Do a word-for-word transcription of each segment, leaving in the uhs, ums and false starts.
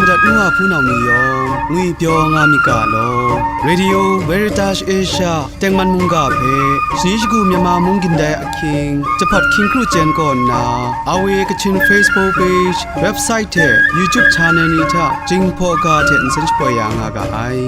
Madat nu wa hpunau ni yawng ngwipyaw nga myit ga law. Radio Veritas Asia tengman mungga hpe shani shagu Myanmar mung gindai ahkying, jahpawt hkying kru chyen kaw nna, R V A Kachin Facebook page, website hte YouTube channel ni hta Jinghpaw ga hte nsen shapoi ya nga ga ai.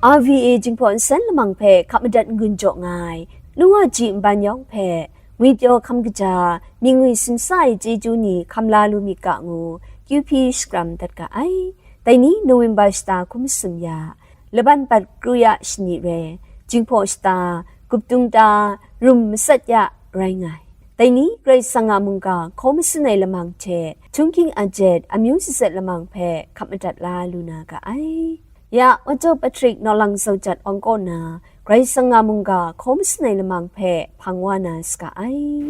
R V A Jinghpaw Nsen Lamang hpe hkap madat n-gun jaw nga ai, nu wa ji nban yawng hpe, ngwipyaw hkam kaja, mying ngwi simsa ai chyeju ni hkam la lu myit ga ngu, Q P shakram dat ga ai. Dai ni November shata hkum masum ya, laban bat kru ya shani re, Jinghpaw shata, Guptung ta, rum masat ya rai nga ai. Dai ni Karai Kasang a mungga hkaw masin ai lamang hte, htunghking ajet, amyu zatset lamang hpe hkap madat la lu na ga ai. Ya, Otto Patrick Nawlang Zaujat Awng kaw na, Karai Kasang a mungga hkaw masin ai lamang hpe hpang wa na saga ai.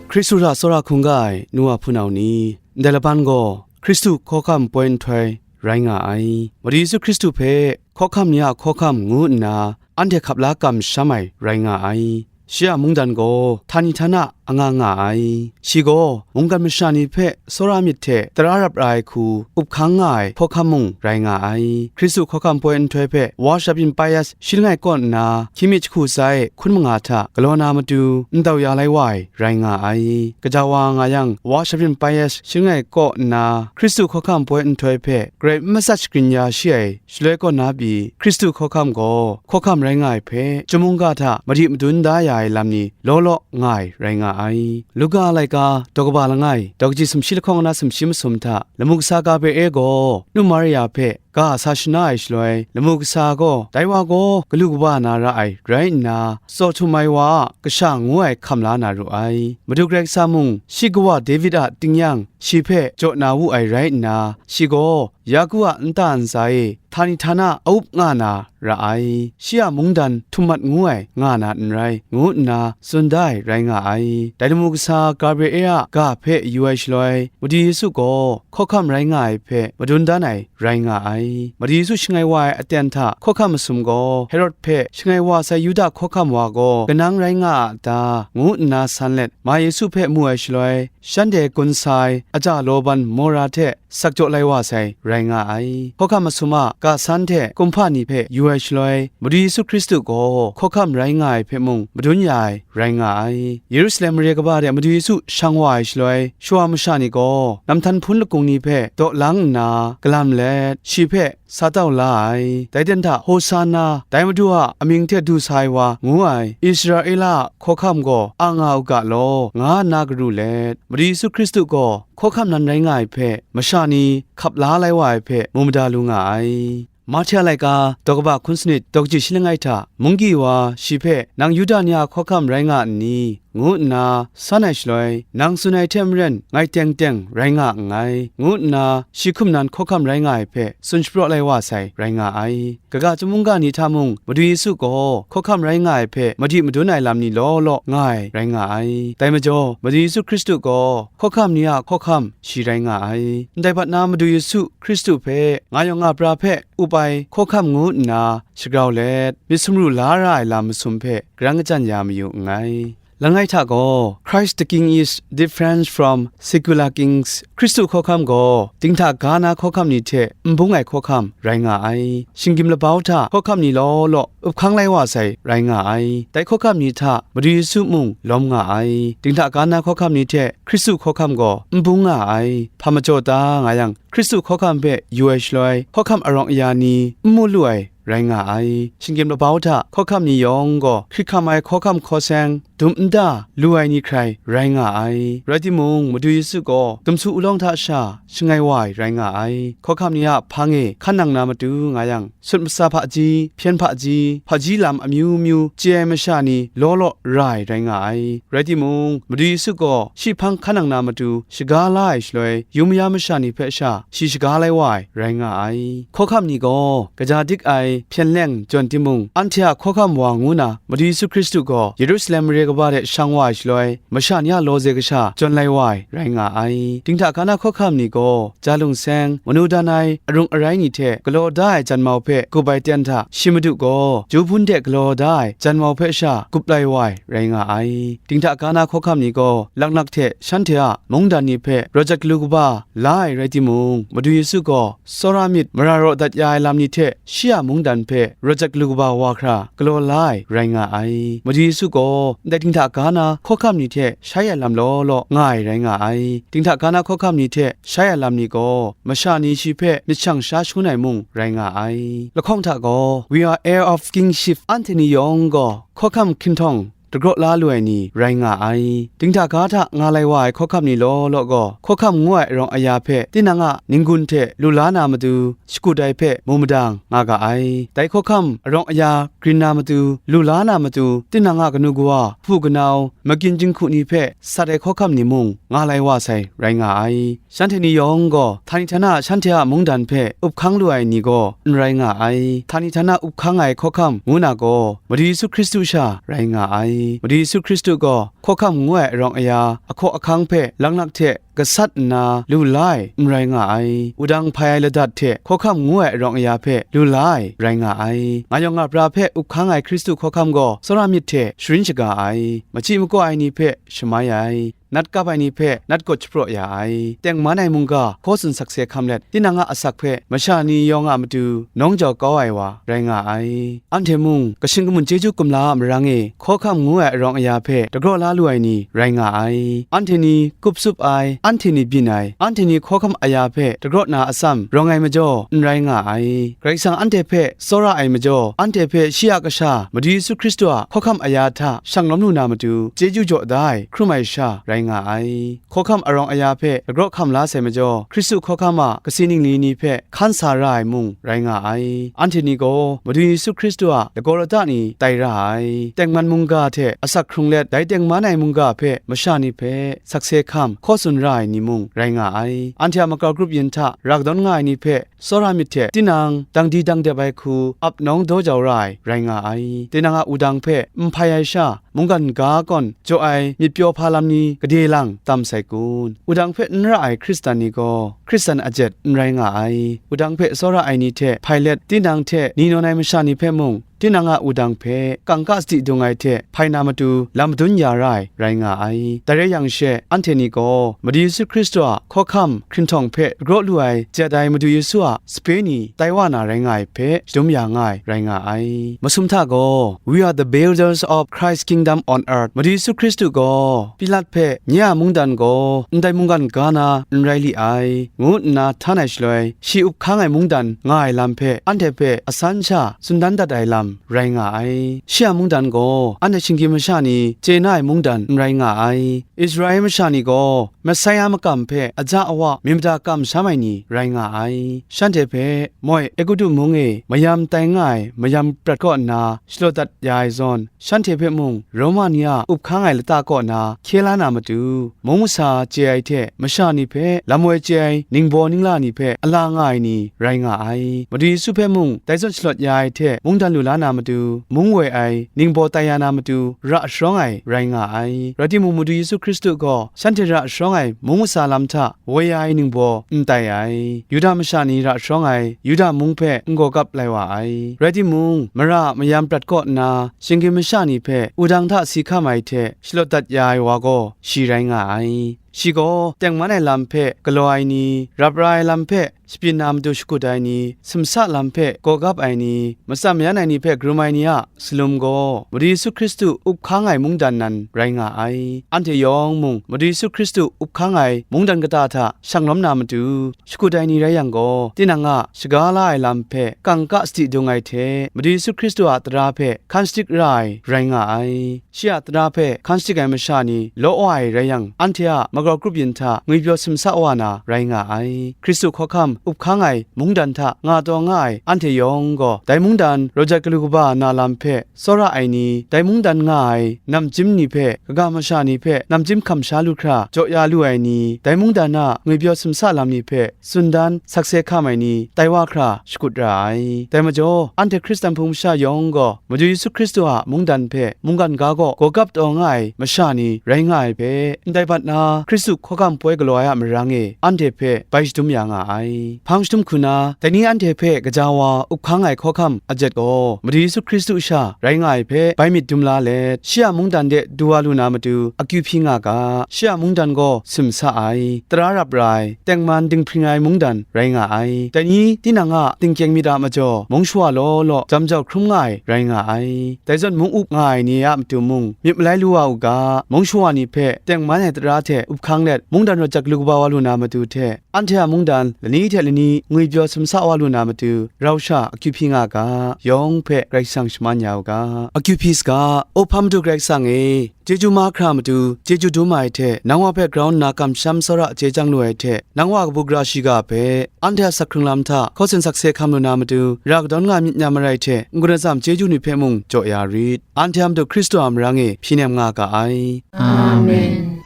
Hkristu hta tsawra hkungga ai nu wa hpunau ni, ndai laban gaw Hkristu hkawhkam poi nhtoi rai nga ai. Madu Yesu Hkristu hpe hkawhkam ni a hkawhkam ngu nna anhte hkap la kamsham ai rai nga ai. Shi a mungdan gaw htani htana anga nga ai. Shi gaw mungkan masha ni hpe tsawra myit hte tara rap ra ai hku up hkang nga ai hkawhkam mung rai nga ai. Hkristu hkawhkam poi nhtoi hpe Worship in Pius shi langai kaw nna hkying mi jahku tsa e hkun manga hta galaw na matu ndau ya lai wa ai rai nga ai. Gaja wa nga yang, Worship in Pius shi langai kaw nna Hkristu hkawhkam poi nhtoi hpe garai n matsat shagrin ya shi ai shaloi kaw na pyi, Hkristu hkawhkam gaw hkawhkam rai nga ai hpe, chyum mungga hta madi madun da ya ai lam ni law law nga ai rai nga ai. Luka a laika daw kaba langai, daw kaji sumshi lahkawng na sumshi masum hta, lamu kasa Gabriel gaw nu Maria hpe ga sa shana ai shaloi, lamu kasa gaw dai wa gaw galu kaba na ra ai rai nna, tsaw htum ai wa a kasha ngu ai hkam la na ru ai. Madu Karai Kasang mung shi kawa David a tingnyang shi hpe jaw na wu ai rai nna, shi gaw Yaku a nta ntsa e htani htana a-up nga na ra ai, shi a mungdan htum mat ngu ai nga na n rai, ngu nna tsun da ai rai nga ai. Dai lamu kasa Gabriel a ga hpe yu ai shaloi, Madu Yesu gaw hkawhkam rai nga ai hpe madun dan ai rai nga ai. Madu Yesu shangai wa ai aten hta hkawhkam masum gaw Herod hpe shangai wa sai Yuda hkawhkam wa gaw kanang rai nga a ta, ngu nna san let, ma Yesu hpe mu ai shaloi, shanhte gun sa ai aja law ban mora hte sak jaw lai wa sai rai nga ai. Hkawhkam masum a ga san hte kumhpa ni hpe yu ai shaloi, Madu Yesu Hkristu gaw hkawhkam rai nga ai hpe mung madun ya ai rai nga ai. Yerusalem mare kaba de Madu Yesu shang wa ai shaloi, shawa masha ni gaw namhtan hpun lakung ni hpe daw lang nna, galam let, shi hpe sa tau la ai. Dai ten hta, Hosanna, dai Madu a amying hte du sa ai wa, ngu ai, Israela a hkawhkam gaw a nga u ga law, nga nna garu let, Madu Yesu Hkristu gaw hkawhkam nan rai nga ai hpe, masha ni hkap la lai wa ai hpe, mu mada lu nga ai. Mahte a laika, daw kaba hkun sanit, daw kaji shi langai hta, munggyi wa shi hpe, nang Yuda ni a hkawhkam rai nga nni? Ngu nna san ai shaloi, nang tsun ai hte maren ngai teng teng rai nga nngai, ngu nna shi hkum nan hkawhkam rai nga ai hpe tsun shapraw lai wa sai rai nga ai. Kaga chyum mungga ni hta mung Madu Yesu gaw hkawhkam rai nga ai hpe madi madun ai lam ni law law nga ai rai nga ai. Dai majaw, Madu Yesu Hkristu gaw hkawhkam ni a hkawhkam shi rai nga ai. Ndai hpat na Madu Yesu Hkristu hpe nga yawng nga pra hpe up ai hkawhkam ngu nna shagrau let, myit sumru la ra ai lam masum hpe garang kachyan ya mayu nngai. Langai hta gaw, Christ the King is different from secular kings. Hkristu hkawhkam gaw, dinghta ga na hkawhkam ni hte n bung ai hkawhkam rai nga ai. Shinggyim labau hta hkawhkam ni law law up hkang lai wa sai rai nga ai. Dai hkawhkam ni hta Madu Yesu mung lawm nga ai. Dinghta ga na hkawhkam ni hte Hkristu hkawhkam gaw n bung nga ai. Hpa majaw ta nga yang, Hkristu hkawhkam hpe yu ai shaloi, hkawhkam arawng aya ni n mu lu ai rai nga ai. Shinggyim labau hta hkawhkam ni yawng gaw hkrit hkam ai hkawhkam hkaw seng, dum nta lu ai ni hkrai rai nga ai. Rai timung, Madu Yesu gaw dumsu ulawng hta sha shangai wa ai rai nga ai. Hkawhkam ni a hpang e hkan nang na matu nga yang, sut matsa hpaji, hpyen hpaji, hpaji lam amyu myu chye ai masha ni law law ra ai rai nga ai. Rai timung, Madu Yesu gaw shi hpang hkan nang na matu shaga la ai shaloi, yu maya masha ni hpe sha shi shaga lai wa ai, rai nga ai. Hkawhkam ni gaw kaja dik ai hpyen leng jawn timung, anhte a hkawhkam wa ngu na Madu Yesu Hkristu gaw Yerusalem mare kaba hte shang wa ai shaloi, masha ni a lawze kasha jawn lai wa ai, rai nga ai. Dinghta ga na hkawhkam ni gaw, ja lungseng, manu dan ai arung arai ni hte galaw da ai janmau hpe gup ai ten hta shi Madu gaw, ju hpun de galaw da ai janmau hpe sha gup lai wa ai, rai nga ai. Dinghta ga na hkawhkam ni gaw, laknak hte shanhte a mungdan ni hpe rawt jat galu kaba la ai rai timung, Madu Yesu gaw tsawra myit mara raw dat ya ai lam ni hte shi a mungdan hpe rawt jat galu kaba wa hkra galaw la ai, rai nga ai. Madu Yesu gaw ndai dinghta ga na hkawhkam ni hte shai ai lam law law nga ai, rai nga ai. Dinghta ga na hkawhkam ni hte shai ai lam ni gaw, masha ni shi hpe myit shang sha shangun ai mung rai nga ai. Lahkawng hta gaw, "We are heir of kingship," anhte ni yawng gaw hkawhkam hkinhtawng dagraw la lu ai ni rai nga ai. Dinghta ga hta nga lai wa ai hkawhkam ni law law gaw, hkawhkam ngu ai arawng aya hpe tinang a n-gun hte lu la na matu, shakut ai hpe mu madang nga ga ai. Dai hkawhkam arawng aya grin na matu, lu la na matu, tinang a kanu kawa, hpu kanau, magyin jinghku ni hpe sat ai hkawhkam ni mung nga lai wa sai, rai nga ai. Shanhte ni yawng gaw, htani htana shanhte a mungdan hpe up hkang lu ai ni gaw n rai nga ai. Htani htana up hkang ai hkawhkam ngu na gaw, Madu Yesu Hkristu sha rai nga ai. Madu Yesu Hkristu gaw hkawhkam ngu ai arawng aya, ahkaw ahkang hpe laknak hte gasat nna lu la ai, n rai nga ai. Wudang hpai ai ladat hte hkawhkam ngu ai arawng aya hpe lu la ai, rai nga ai. Nga yawng nga pra hpe up hkang ai Hkristu hkawhkam gaw tsawra myit hte sharin shaga ai, machyi makaw ai ni hpe shamai ai, nat kap ai ni hpe nat kawt shapraw ya ai, tengman ai mungga hkaw tsun sakse hkam let, tinang a asak hpe masha ni yawng a matu nawng jau kau ai wa rai nga ai. Anhte mung, kashin kamun chyeju kumla a marang e hkawhkam ngu ai arawng aya hpe dagraw la lu ai ni rai nga ai. Anhte ni kup tsup ai, anhte ni byin ai, anhte ni hkawhkam aya hpe dagraw na atsam rawng ai majaw, n rai nga ai. Karai Kasang anhte hpe tsawra ai majaw, anhte hpe shi a Kasha, Madu Yesu Hkristu a hkawhkam aya hta shang lawm lu na matu, chyeju jaw da ai, hkrum ai sha rai nga ai. Hkawhkam arawng aya hpe dagraw hkam la sai majaw, Hkristu hkawhkam a kasi ningli ni hpe hkan sa ra ai mung rai nga ai. Anhte ni gaw Madu Yesu Hkristu a lagaw lata ni tai ra ai. Tengman mungga hte asak hkrung let, dai tengman ai mungga hpe masha ni hpe sakse hkam hkaw tsun ra ai ni mung rai nga ai. Anhte a makau grup yin hta ra kadawn nga ai ni hpe tsawra myit hte tinang dangdi dangdep ai hku ap nawng daw jau ra ai rai nga ai. Tinang a wudang hpe n hpai ai sha, mungkan ga kawn jaw ai myit pyaw hpa lam ni gade lang tam sai kun? Wudang hpe n ra ai Hkristan ni gaw Hkristan ajet n rai nga ai. Wudang hpe tsawra ai ni hte hpai let, tinang hte ni nawn ai masha ni hpe mung, tinang a wudang hpe kangka sadi dung ai hte hpai na matu lam madun ya ra ai rai nga ai. Dai rai yang she, anhte ni gaw Madu Yesu Hkristu a hkawhkam hkinhtawng hpe dagraw lu ai, jet ai Madu Yesu a sape ni tai wa na rai nga ai hpe shadum ya nga ai rai nga ai. Masum hta gaw, "We are the builders of Christ's kingdom on earth." Madu Yesu Hkristu gaw Pilat hpe, "Nye a mungdan gaw ndai mungkan ga na n rai li ai," ngu nna htan ai shaloi, shi up hkang ai mungdan nga ai lam hpe anhte hpe asan sha tsun dan dat ai lam rai nga ai. Shi a mungdan gaw anhte shinggyim masha ni chye na ai mungdan n rai nga ai. Israela masha ni gaw Mesaia makam hpe aja awa myit mada kamsham ai ni rai nga ai. Shanhte hpe, moi, Egutu mung e mayam tai nga ai mayam prat kaw nna shalaw dat ya ai zawn, shanhte hpe mung Roma ni a up hkang ai lata kaw na hkye la na matu, mung masa chye ai hte masha ni hpe lam woi chye ai ningbaw ningla ni hpe a la nga ai ni rai nga ai. Madu Yesu hpe mung dai zawn shalawt ya ai hte mungdan lu la na matu, mung woi ai ningbaw tai ya na matu, ra sharawng ai rai nga ai. Rai timung, Madu Yesu Hkristu gaw shanhte ra sharawng ai mung masa lam hta woi ya ai ningbaw n tai ai. Yuda masha ni ra sharawng ai Yuda mung hpe n gaw gap lai wa ai. Rai timung, mara a mayam prat kaw nna, shinggyim masha ni hpe wudang hta si hkam ai hte shalawt dat ya ai wa gaw shi rai nga ai. Shi gaw tengman ai lam hpe galaw ai ni, rap ra ai lam hpe shapyin na matu shakut ai ni, simsa lam hpe gaw gap ai ni, matsam yan ai ni hpe karum ai ni a salum gaw Madu Yesu Hkristu up hkang ai mungdan nan rai nga ai. Anhte yawng mung Madu Yesu Hkristu up hkang ai mungdan kata hta shang lawm na matu, shakut ai ni rai yang gaw, tinang a shaga la ai lam hpe kangka sadi dung ai hte, Madu Yesu Hkristu a tara hpe hkan shadik ra ai rai nga ai. Shi a tara hpe hkan shadik ai masha ni law wa ai rai yang, anhte a makau grup yin hta ngwipyaw simsa wa na rai nga ai. Hkristu hkawhkam up hkang ai mungdan hta nga taw nga ai anhte yawng gaw, dai mungdan raw jat galu kaba na lam hpe tsawra ai ni, dai mungdan nga ai namchyim ni hpe, kaga masha ni hpe namchyim hkam sha lu hkra jaw ya lu ai ni, dai mungdan a ngwipyaw simsa lam ni hpe tsun dan sakse hkam ai ni tai wa hkra shakut ra ai. Dai majaw, anhte Hkristan hpung masha yawng gaw, Madu Yesu Hkristu a mungdan hpe mungkan ga gaw gawgap taw nga ai masha ni rai nga ai hpe, ndai bat na Hkristu hkawhkam poi galaw ai a marang e anhte hpe bai shadum ya nga ai. Hpang shadum hku na, dai ni anhte hpe gaja wa up hkang ai hkawhkam ajet gaw, Madu Yesu Hkristu sha rai nga ai hpe bai myit dum la let, shi a mungdan de du wa lu na matu akyu hpyi nga ga, shi a mungdan gaw simsa ai, tara rap ra ai, tengman dinghpring ai mungdan rai nga ai. Dai ni tinang a tingkyeng myit a majaw, mung shawa law law jam jau hkrum nga ai rai nga ai. Dai zawn mung up nga ai ni a matu mung myit malai lu wa u ga, mung shawa ni hpe tengman ai tara hte up hkang let, mungdan raw jat galu kaba wa lu na matu hte, anhte a mungdan lani hte lani ngwipyaw simsa wa lu na matu, rau sha akyu hpyi nga ga, yawng hpe Karai Kasang shaman ya u ga. Akyu hpyi saga, O Hpa Madu Karai Kasang e, chyeju mahkra matu, chyeju dum ai hte, nang wa hpe grau nna kamsham tsawra chye chyang lu ai hte, nang wa kabu gara shiga hpe, anhte a sak hkrung lam hta hkaw sen sakse hkam lu na matu, ra kadawn nga myit n ya marai hte, n-gun atsam chyeju ni hpe mung jaw ya rit. Anhte a Madu Hkristu a marang e hpyi nem nga ga ai. Amen.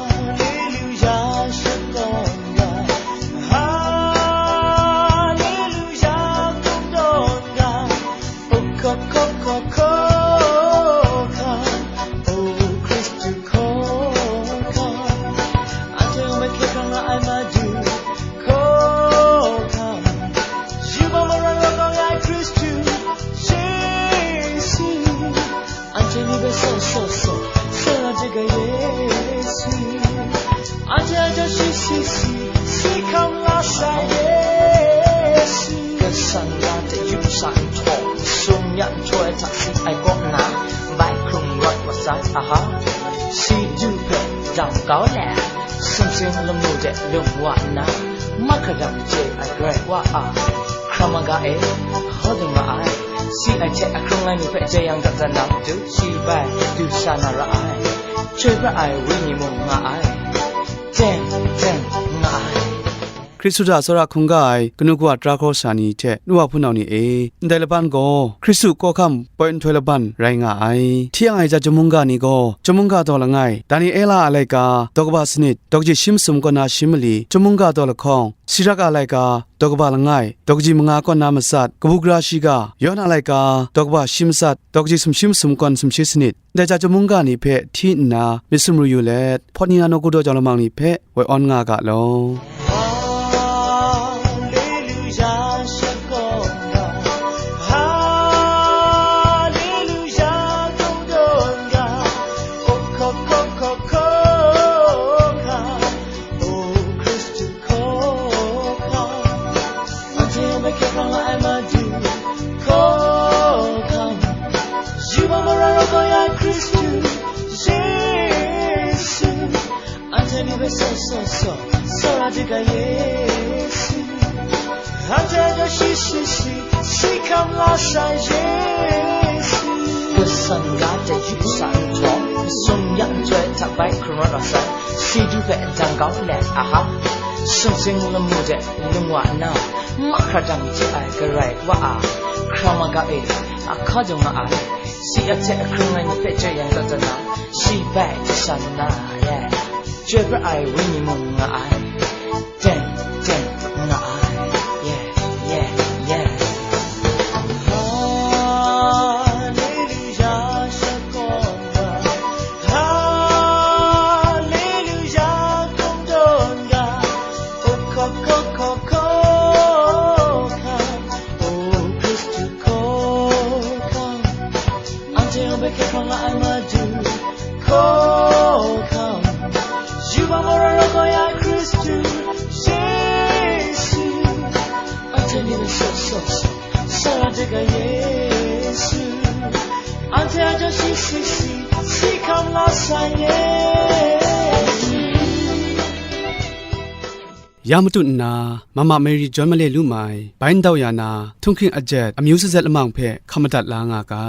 Haleluya, shalom, haleluya, kungdawn ga, o ko ko ko ko ka, o Kristu ko ka, anhte hpe hkye hkrang la ai Madu ko ka, yubak marai wa kau ya Kristu Yesu. Anhte ni hpe saw saw saw, saw na de ga Yesu. Anhte a jaw shi shi shi, shi hkam la sai Yesu. Kasan la de yu sa nhtawm, sum ya nhtoi hta si ai kaw nna, bai hkrung rawt wa sai, aha. Si du hpe dam kau let, sumsing lamu de lung wa nna, mahkra dam chye ai Karai Wa a, hkra maga e, hkaw dung nga ai. Si ai hte a hkrung ai ni hpe jai yang dat dat na matu, shi bai du sa na ra ai. Chyoi pra ai Wenyi mung nga ai. Teng teng nga ai. Hkristu hta tsawra hkungga ai kanu kawa, tara hkaw sha ni hte nu wa hpunau ni e, ndai laban gaw Hkristu hkawhkam poi nhtoi laban rai nga ai. Hti yang ai ja chyum mungga ni gaw, chyum mungga daw langai, Daniela a laika, daw kaba sanit, daw kaji shi masum kaw na shi mali, chyum mungga daw lahkawng, Sirak a laika, daw kaba langai, daw kaji manga kaw na matsat, kabu gara shiga, Yawhan a laika, daw kaba shi matsat, daw kaji sumshi masum kaw sumshi sanit, ndai ja chyum mungga ni hpe hti nna myit sumru yu let, hpawt ni na nawku daw jau lamang ni hpe woi awn nga ga law. Haleluya, shakawn ga. Haleluya, kungdawn ga. O ko ko ko ko ka. O Kristu ko ka. Anhte hpe hkye hkrang la ai Madu ko ka. Yubak marai wa kau ya Kristu Yesu. Anhte ni hpe saw saw saw, saw ra de ga Yesu. Anhte a jaw shi shi shi, shi hkam la sai Yesu. Kasan ga de yu sa nhtawm, sum ya nhtoi hta bai hkrung rawt wa sai, si du hpe dam kau let, aha. Sumsing lamu de lung wa nna, mahkra dam chye ai Karai Wa a, hkra maga e, a hkaw dung nga ai. Si a hte a hkrung ai ni hpe jai yang dat dat na, shi bai jasan na, yeah. Chyoi pra ai Wenyi mung nga ai. Teng teng nga ai. Yeah, yeah, yeah. Haleluya, shakawn ga. Haleluya, kungdawn ga. O ko ko ko ko ka. O Kristu ko ka. Anhte hpe hkye hkrang la ai Madu ko ka. Yubak marai wa kau ya Kristu Yesu. Anhte ni hpe saw saw saw, saw ra de ga Yesu. Anhte a jaw shi shi shi, shi hkam la sai Yesu. Ya matut nna, Mama Mary John Male lu mai, bai ndau ya na, htunghking ajet, amyu sazet lamang hpe hkam madat la nga ga.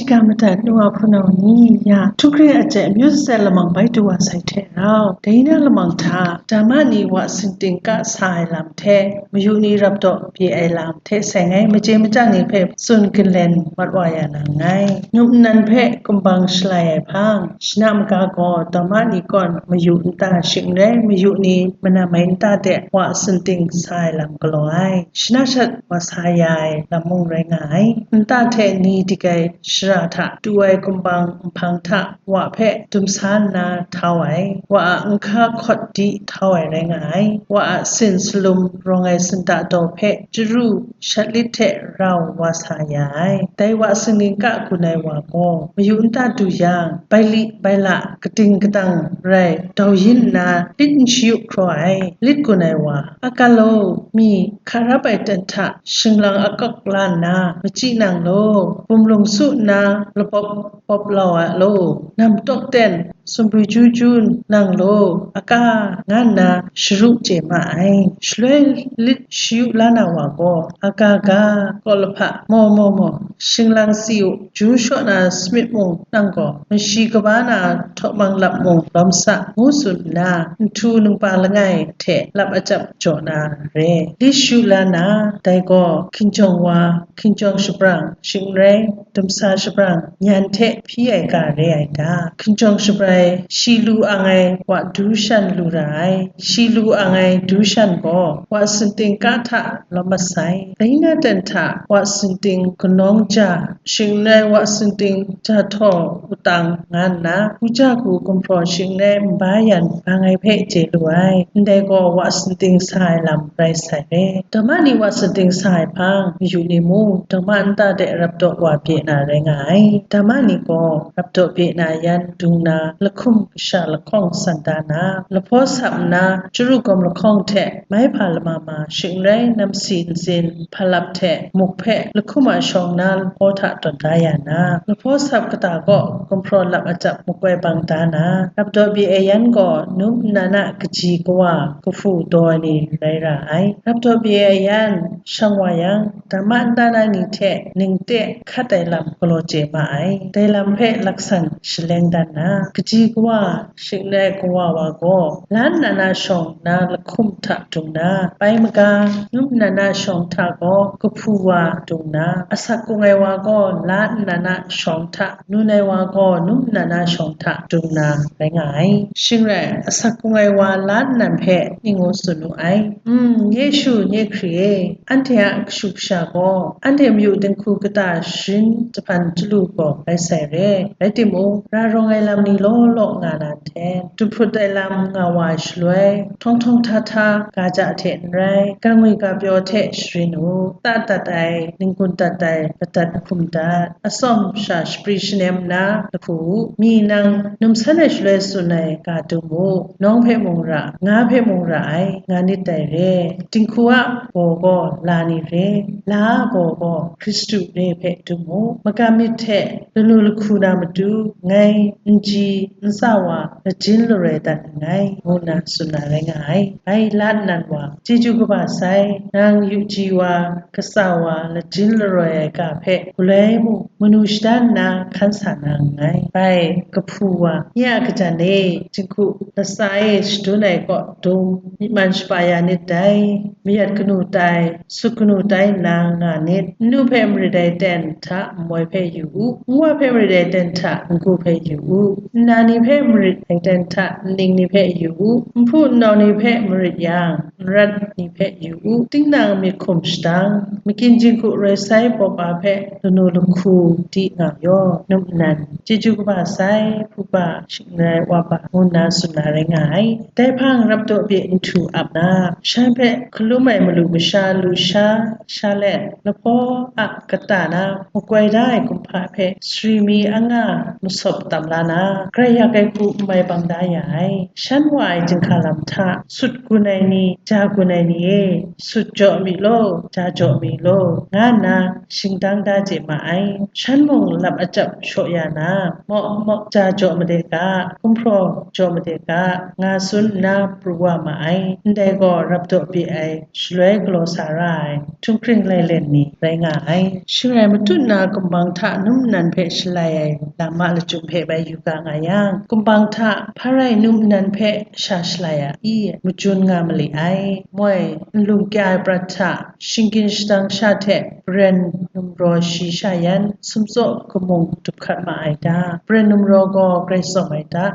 Ga madat nu a hpunau ni ya, htunghkring a je amyu sat lamang bai du wa sai hte rau, dai na lamang hta, dama ni wa singting ka sa ai lam hte, mayu ni rap daw pye ai lam hte seng ai maje machyang ni hpe tsun galen mat wa ya na nngai. Num nnan hpe kumbang shalai ai hpang, shana maga gaw dama ni kawn mayu nta shing n rai, mayu ni manam ai nta de wa singting sa ai lam galaw ai. Shana shat wa sa ya ai lam mung rai nga ai. Nta hte ni dik ai shara hta tu ai kumbang nhpang hta wa hpe dum sa nna htau ai. Wa a nhka hkawt di htau ai rai nga ai. Wa a sin salum rawng ai sinta daw hpe chyaru shat lit hte rau wa sa ya ai. Dai wa singling ka gun ai wa gaw, mayu nta du yang, baili baila kating kadang rai dau yin nna lit n shayu hkraw ai, lit gun ai wa, a ga law, mi hka rap ai ten hta shinglang akak la nna, machyi nang law, bumlung su nna labawp bawp lau a law, nam tawk ten, sumpui ju ju nang law, a ga, nga nna sharu chye ma ai. Shaloi lit shayu la na wa gaw, a ga ga, kaw lahpa, maw maw maw, shinglang si u, ju shaw na samit mung nang gaw, mashi kaba na htawmang lap mung lawm sa, ngu tsun nna, nhtu ningpa langai hte lap ajap jaw na re. Lit shayu la na, dai gaw hkinjawng wa, hkinjawng shabrang, shing n rai, dumsa shabrang, nyan hte hpyi ai ga re ai ta? Hkinjawng shabrai, shi lu ang ai wa du shan lu ra ai. Shi lu ang ai du shan gaw, wa singting ka hta lawm masai. Dai na ten hta, wa singting kanawng ja, shing n rai wa singting ja htaw wutang nga nna, hku ja hku gumhpraw shing n rai nba yan bang ai hpe chye lu ai. Ndai gaw wa singting sa ai lam rai sai re. Dama ni wa singting sa ai hpang, mayu ni mung, dama nta de rap daw wa bye na rai nga ai. Dama ni gaw rap daw bye na yan dung na, lahkum kasha lahkawng san da na, lahpaw sap nna, chyaru gawm lahkawng hte mai hpa lama ma, shing n rai namsi ntsin, hpa lap hte muk hpe lahkum a shawng na lahpaw hta tawn da ya na, lahpaw sap kata gaw gumhpraw lap ajap makoi bang da na, rap daw bye ai yan gaw num nnan a kaji kawa kahpu daw ai ni rai ra ai. Rap daw bye ai yan shang wa yang, dama nta na ni hte ning te hkat ai lam galaw chye ma ai. Dai lam hpe laksan shaleng dan na, kaji kawa, shing n rai kawa wa gaw, la nnan a shawng na lahkum hta dung na, pai maga, num nnan a shawng hta gaw kahpu wa dung na, asak kung ai wa gaw la nnan a shawng hta, nun ai wa gaw num nnan a shawng hta dung na rai nga ai. Shing rai, asak kung ai wa la nnan hpe ning ngu tsun nu ai. Mm, nye shu, nye hkri e, anhte a kashu kasha gaw, anhte mayu dinghku kata sharin jahpan chyalu gaw rai sai re. Rai timung, ra rawng ai lam ni law law nga na nhteng, jahprut ai lam nga wa ai shaloi, htawng htawng hta hta, ga ja hte n rai, ga ngwi ga pyaw hte sharin u, ta dat ai, n-gun dat ai, ladat hkum dat, atsawm sha shapri shanem nna lahku u, mi nang num san ai shaloi tsun ai ga dum u, nawng hpe mung ra, nga hpe mung ra ai, nga nit dai re. Dinghku a baw gaw la ni re, la a baw gaw Hkristu re hpe dum u, magam myit hte lanu lahku na matu, ngai n ji n tsa wa lajin laroi dat nngai, ngu nna tsun na rai nga ai. Bai la nnan wa, chyeju kaba sai, nang yu ji wa, katsa wa, lajin laroi ai ga hpe galoi mung manu shada nna hkan sa na nngai. Bai, kahpu wa, nye a kajan e, jinghku latsa e shadun ai kaw dung, myi man shapa ya nit dai, mayat kanu tai, sut kanu tai nna nga nit. Nnu hpe marit ai ten hta nmoi hpe yu u, nwa hpe marit ai ten hta n-gu hpe yu u, nna ni hpe marit ai ten hta nning ni hpe yu u, nhpu nnau ni hpe marit yang, n rat ni hpe yu u, tinang myit hkum shadang, makyin jinghku roi sai pawp a hpe lanu lahku di nga yaw, num nnan, chyeju kaba sai, hpuba, shing n rai, waba, ngu nna tsun na rai nga ai. Dai hpang rap daw bye nhtu ap na, shan hpe hkalum ai malu masha lu sha, sha let, lahpaw a kata na makoi da ai kumhpa hpe sari mi anga masawp tam la na, grai yak ai hku n mai bang da ya ai. Shan wa ai jinghka lam hta, sut gun ai ni, ja gun ai ni e, sut jaw mi law, ja jaw mi law, nga nna shingdang da je ma ai. Shan mung lap ajap shaw ya na, maw maw, ja jaw made ga, gumhpraw jaw made ga, nga tsun nna pru wa ma ai. Ndai gaw rap daw bye ai, shaloi galaw sa ra ai, htunghkring lailen ni rai nga ai. Shing rai, matut na kumbang hta num nnan hpe shalai ai lam a lachyum hpe bai yu ga nga yang, kumbang hta hpa rai num nnan hpe sha shalai a i? Majun nga mali ai. Moi, nlung kya ai prat hta, shinggyim shadang sha hte, baren numraw shi sha yan, sumtsaw kamung dup hkat ma ai ta? Baren numraw gaw grai tsawm ai ta?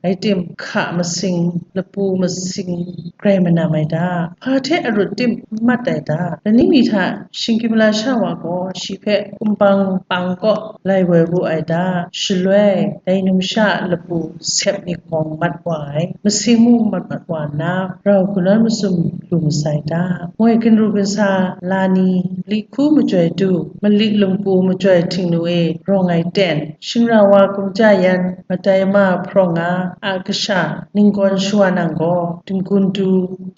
Rai tim, hka masing, lapu masing grai manam ai ta? Hpa hte arut tim n mat ai ta? Lani mi hta shinggyim lasha wa gaw shi hpe kumbang pang kaw lai woi wu ai ta? Shaloi dai numsha a lapu sep ni hkawng mat wa ai, masing mung mat mat wa nna, rau hku nawn masum lu masai ta? Moi, ginru ginsa la ni, li hku majoi du, malik lungpu majoi htingnu e rawng ai ten, shingra wa kumja yan, madai ma hprawng nga a kasha, ninggawn shawa nang gaw, dinggun du,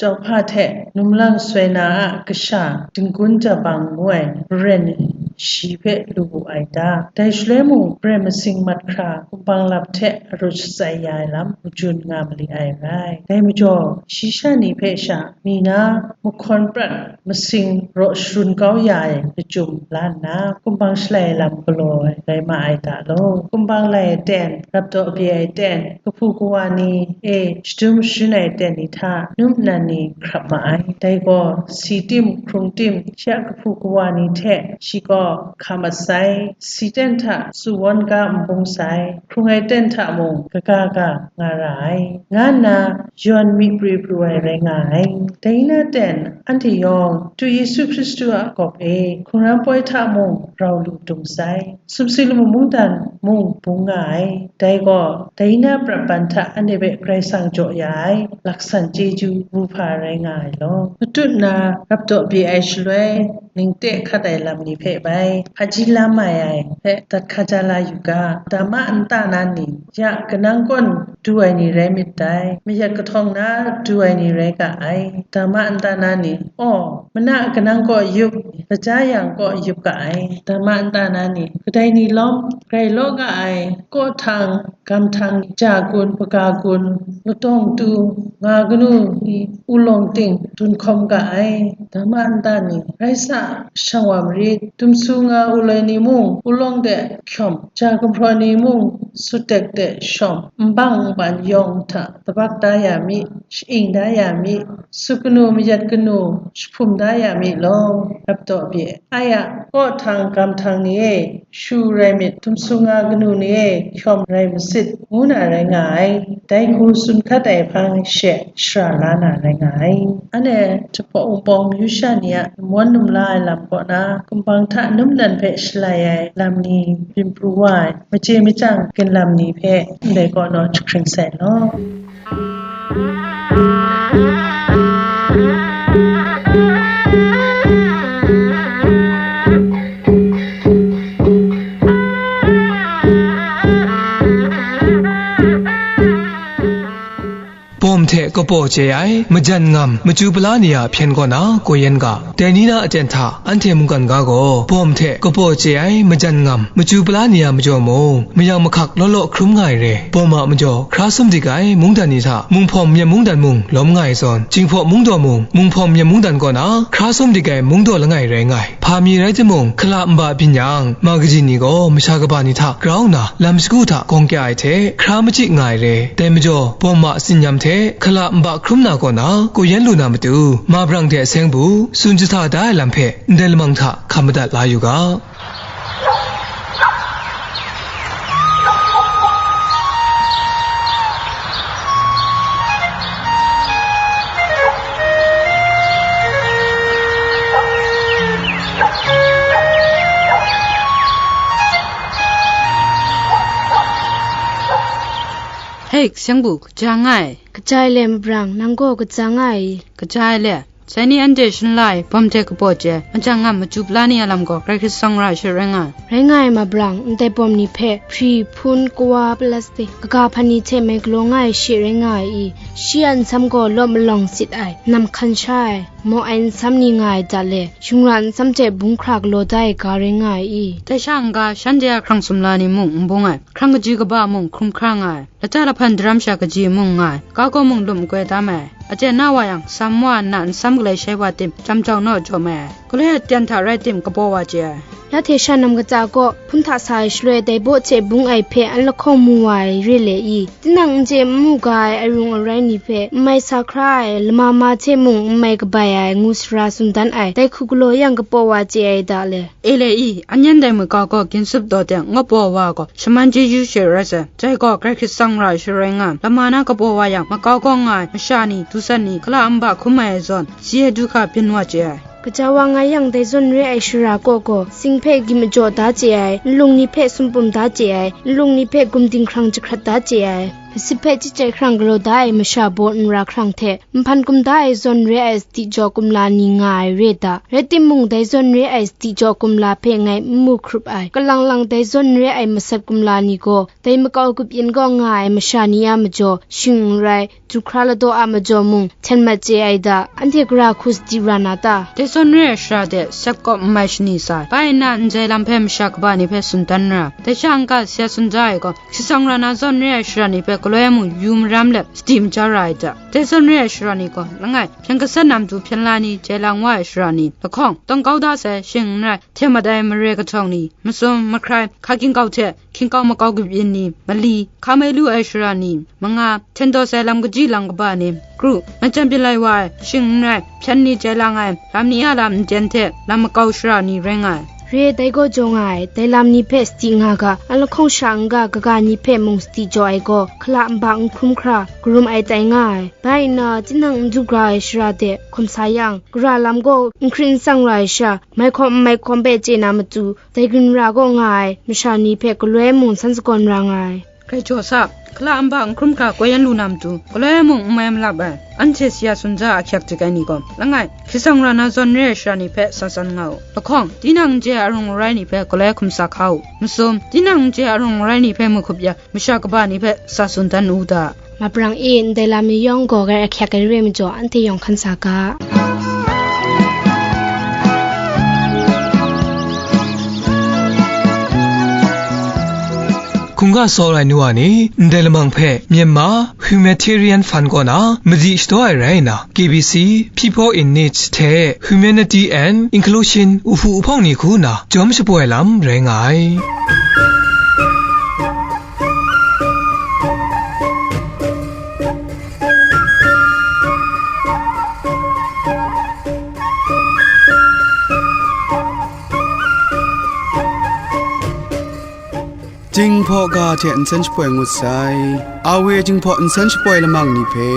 jauhpa hte num lang soi na a kasha, dinggun jabang ngu ai maren ni shi hpe lu wu ai ta? Dai shaloi mung, baren masing mat hkra kumbang lap hte arut shatsai ya ai lam majun nga mali ai rai. Dai majaw, shi sha ni hpe sha, mi na mahkawn prat masing raw sharun kau ya ai lachyum la nna, kumbang shalai ai lam galaw ai rai ma ai ta law? Kumbang lai ai ten, rap daw bye ai ten, kahpu kawa ni e shadum sharin ai ten ni hta num nnan ni hkrap ma ai. Dai gaw, si tim, hkrung tim, shi a kahpu kawa ni hte shi gaw hka mat sai. Si ten hta tsuwawn ga n bung sai, hkrung ai ten hta mung kaga ga nga ra ai, nga nna yawn mi pru pru ai rai nga ai. Dai na ten, anhte yawng, du Yesu Hkristu a gawp e hkungran poi hta mung rau lu dung sai, sumsing lamu mungdan mung bung nga ai. Dai gaw, dai na prat ban hta anhte hpe Karai Kasang jaw ya ai laksan chyeju bu hpa rai nga ai law. Matut na rap daw bye ai shaloi, ning te hkat ai lam ni hpe bai hpaji lam ai ai hpe dat hka ja la yu ga. Dama nta na ni, ya kanang kawn du ai ni rai myit dai, mayat kahtawng na du ai ni rai ga ai. Dama nta na ni, aw, mana kanang kaw yup, kaja yang kaw yup ga ai. Dama nta na ni, kadai ni lawm, grai law ga ai, kaw htang, gam htang, ja gun, hpaga gun, latawng tu, nga kanu ni, ulawng ting, dun hkawm ga ai. Dama nta ni, rai sa, shang wa marit, dumsu nga uloi ni mung, ulawng de hkyawm, ja gumhpraw ni mung, sut tek de shawm, nbang nban yawng hta, tabak da ya mi, sha'ing da ya mi, sut kanu mayat kanu, jahpum da ya mi law, rap daw bye. Aya, kaw htang gam htang ni e, shu rai myit, dumsu nga kanu ni e, hkyawm rai masit, ngu na rai nga ai. Dai hku tsun hkat ai hpang she shara la na rai nga ai. Anhte jahpaw wunpawng myu sha ni a num wan num la ai lam kaw na, kumbang hta num nnan hpe shalai ai lam ni byin pru wa ai, machye machyang ginlam ni hpe ndai kaw naw jahkring sai law. Bawm hte kapaw chye ai majan ngam machyu pala ni a hpyen kaw na kaw yen ga, dai ni na aten hta anhte mungkan ga gaw, bawm hte kapaw chye ai majan ngam machyu pala ni a majaw mung, mayang mahkak law law hkrum nga ai re. Bawm a majaw hkra sum dik ai mungdan ni hta, Munghpawm Myen mungdan mung lawm nga ai zawn, Jinghpaw Mungdaw mung, Munghpawm Myen mungdan kaw na hkra sum dik ai mungdaw langai rai nga ai. Hpa mi rai timung, hkala nba byin yang, ma kaji ni gaw masha kaba ni hta grau nna lam shagu hta gawng kya ai hte hkra machyi nga ai re. Dai majaw, bawm a tsinyam hte hkala nba hkrum na kaw na, kaw yen lu na matu, ma brang hte seng bu, tsun jahta da ai lam hpe ndai lamang hta hkam madat la yu ga. Hei, Seng bu, kaja nga ai. Kaja ai le, ma brang, nang gaw kaja nga ai i? Kaja ai le. Sai ni anhte shanla ai, bawm hte kapaw chye ai, majan ngam machyu pala ni a lam gaw, Karai Kasang ra ai she rai nga ai. Rai nga ai, ma brang, ndai bawm ni hpe hpri, hpun, kawa, plastic, kaga hpan ni hte mai galaw nga ai she rai nga ai i? Shi a nsam gaw law malawng sit ai, nam hkan sha ai, maw ai nsam ni nga ai da le, shingran nsam hte bung hkra galaw da ai ga rai nga ai i? Dai sha n-ga, shanhte a hkrang sumla ni mung n bung ai, hkrang kaji kaba mung hkrum hkra nga ai, lata lahpan daram sha kaji mung nga ai, ga gaw mung lum n koi tam ai. Aten na wa yang, sam wa nna nsam galai shai wa tim, jam jau naw jaw mai ai, galoi a ten hta rai tim, kabaw wa chye ai. Ya hte sha nam kata kaw, hpun hta sa ai shaloi dai baw hte bung ai hpe an lahkawng mu wa ai re le i? Tinang n chye n mu ga ai arung arai ni hpe n mai sa hkra ai, lama ma hte mung n mai kabai ai, ngu sara tsun dan ai, dai hku galaw yang kabaw wa chye ai da le? E le i, an yan dai makau gaw, ginsup daw teng ngaw baw wa gaw, shaman chyeju she rai sai, dai gaw Karai Kasang ra ai sharai nga ai, lama na kabaw wa yang, makau gaw nga ai, masha ni, du san ni, hkala nba hkum ai zawn, si ai du hka byin wa chye ai. Kaja wa nga yang, dai zawn re ai shara kaw gaw, sing hpe gyi majaw da chye ai, nlung ni hpe sumpum da chye ai, nlung ni hpe gumding hkrang jahkrat da chye ai, masip hpe chyit chyai hkrang galaw da ai masha baw nra hkrang hte, nhpan gum da ai zawn re ai sadi jaw kumla ni nga ai re da. Rai timung, dai zawn re ai sadi jaw kumla hpe ngai n mu hkrup ai, kalang lang dai zawn re ai masat kumla ni gaw, dai makau grup yin gaw nga ai masha ni a majaw, shing n rai, du hkra ladaw a majaw mung, hten mat chye ai da, anhte gara hku sadi ra na ta? Dai zawn re ai shara de sep kawp n mai shani sa ai, bai nna, ndai lam hpe masha kaba ni hpe tsun dan ra. Dai sha n-ga, si a tsun da ai gaw, shachyang ra na zawn re ai shara ni hpe galoi mung yu maram let, sadi maja ra ai da. Dai zawn re ai shara ni gaw, langai, hpyen gasat na matu hpyen la ni, jai lang wa ai shara ni, lahkawng, tawng kau da sai, shing n rai, hten mat ai mare kahtawng ni, masum, mahkrai, hka hkying kau hte, hkying kau makau grup yin ni, mali, hka mai lu ai shara ni, manga, hten daw sai lam kaji lang kaba ni, kru, majan byin lai wa ai, shing n rai, hpyen ni jai lang ai, lam ni a lam n ten hte, lam makau shara ni rai nga ai. Re, dai gaw jaw nga ai, dai lam ni hpe sadi nga ga, an lahkawng sha n-ga, kaga ni hpe mung sadi jaw ai gaw, hkala nba n hkrum hkra, karum ai tai nga ai. Bai nna, tinang n du gara ai shara de hkum sa yang, gara lam gaw n hkrit n tsang ra ai sha, mai hkawm n mai hkawm hpe chye na matu, dai grin ra gaw nga ai masha ni hpe galoi mung san sagawn ra nga ai. Grai jaw sa, hkala nba n hkrum hkra koi yan lu na matu, galoi mung n mai malap ai, anhte si a tsun da a ahkyak dik ai ni gaw, langai, shachyang ra na zawn re ai shara ni hpe sa tsan nga u. Lahkawng, tinang n chye ai arung arai ni hpe galoi hkum sa hka u. Masum, tinang n chye ai arung arai ni hpe mahkup ya, masha kaba ni hpe sa tsun dan u da. Maprang e, ndai lam ni yawng gaw grai ahkyak ai re ai majaw, anhte yawng hkan sa ga. Hkungga sawrai nu wa ni, ndai lamang hpe Myanmar Humanitarian Fund kaw na mazi shadaw ai rai nna, K B C, People in Need hte Humanity and Inclusion uhpu uhpawng ni hku nna jawm shapoi ai lam rai nga ai. Jinghpaw ga hte nsen shapoi ngut sai. Awe Jinghpaw nsen shapoi lamang ni hpe,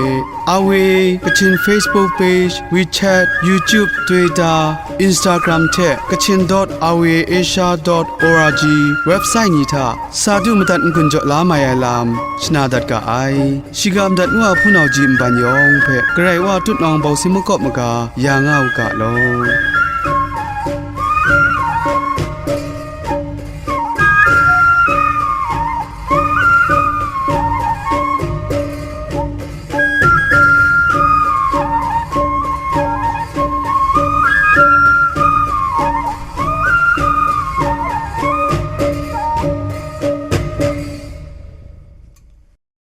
Awe Kachin Facebook page, WeChat, YouTube, Twitter, Instagram hte Kachin dot awe asia dot org website ni hta sa du madat n-gun jaw la mai ai lam shana dat ga ai. Shiga madat ngu a hpunau ji nban yawng hpe Karai Wa tutnawng bawsi makawp maga ya nga u ga law.